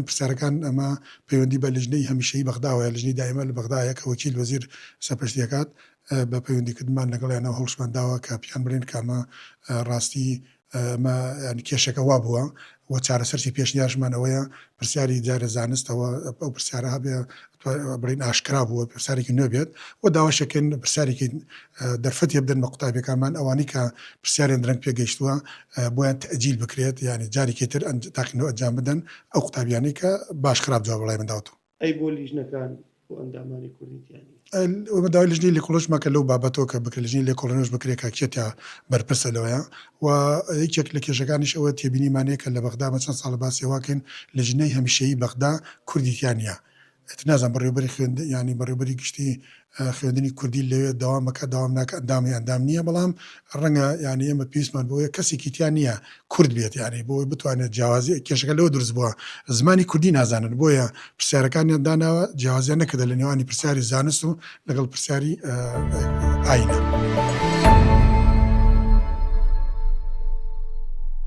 پرسیارەکان ئەمە پەیوەندی بە لیژنەی هەمیشەیی بەغداوە هەیە، لیژنەی دائیمە لە بەغدا هەیە کە وەکیل وەزیر سەرپەرشتی دەکات، بە پەیوەندیکردنمان لەگەڵیانەوە هەوڵشمان داوە کە پێیان بڵێین کە ئەمە ڕاستی ئەمە یانی کێشەکە وا بووە و چارەسەرشی پێشنیارشمان ئەوەیە پرسیاری جارێ زانست ئەوە ئەو پرسیارە هەبێ بڵێین ئاشکرا بووە پرسیارێکی نوێ بێت و داواش دەکەین پرسیارێکی دەرفەتێ بدەن بە قوتابیەکانمان ئەوانەی کە پرسیاریان درەنگ پێگەیشتووە بۆیان تەئجیل بکرێت یانی جارێکی تر تاقینەوە ئەنجام بدەن ئەو قوتابیانەی کە باش خراپ جواب وەڵامیان داوەتەوە. ئەی بۆ لیژنەکان بۆ ئەندامانی کوردی تیا نیە؟ ئێمە داوای لیژنەی لێکۆڵینەوەشمان کرد لەو بابەتەوە کە بکرێت لیژنەی لێکۆڵینەوەش بکرێت کە کێ تیا بەرپرسە لەوەیە و یەکێک لە کێشەکانیش ئەوە تێبینیمان هەیە کە لە بەغدا ئەمە چەند ساڵە باسی ئەوە ئەکەین لیژنەی هەمیشەیی بەغدا کوردی تیا نیە ئیتر نازانم بەڕێوەبەری خوێند یانی بەڕێوەبەری گشتی خوێندنی کوردی لەوێ دەوام ئەکات دەوام ناکات ئەندام یان ئەندام نییە بەڵام ڕەنگە یانی ئێمە پێویستمان بەوەیە کەسێکی تیا نییە کورد بێت یانی بۆی بتوانێت جیاوازی کێشەکە لەوە دروست بووە زمانی کوردی نازانن بۆیە پرسیارەکانیان داناوە جیاوازیان نەکردە لە نێوانی پرسیاری زانست و لەگەڵ پرسیاری ئاینە.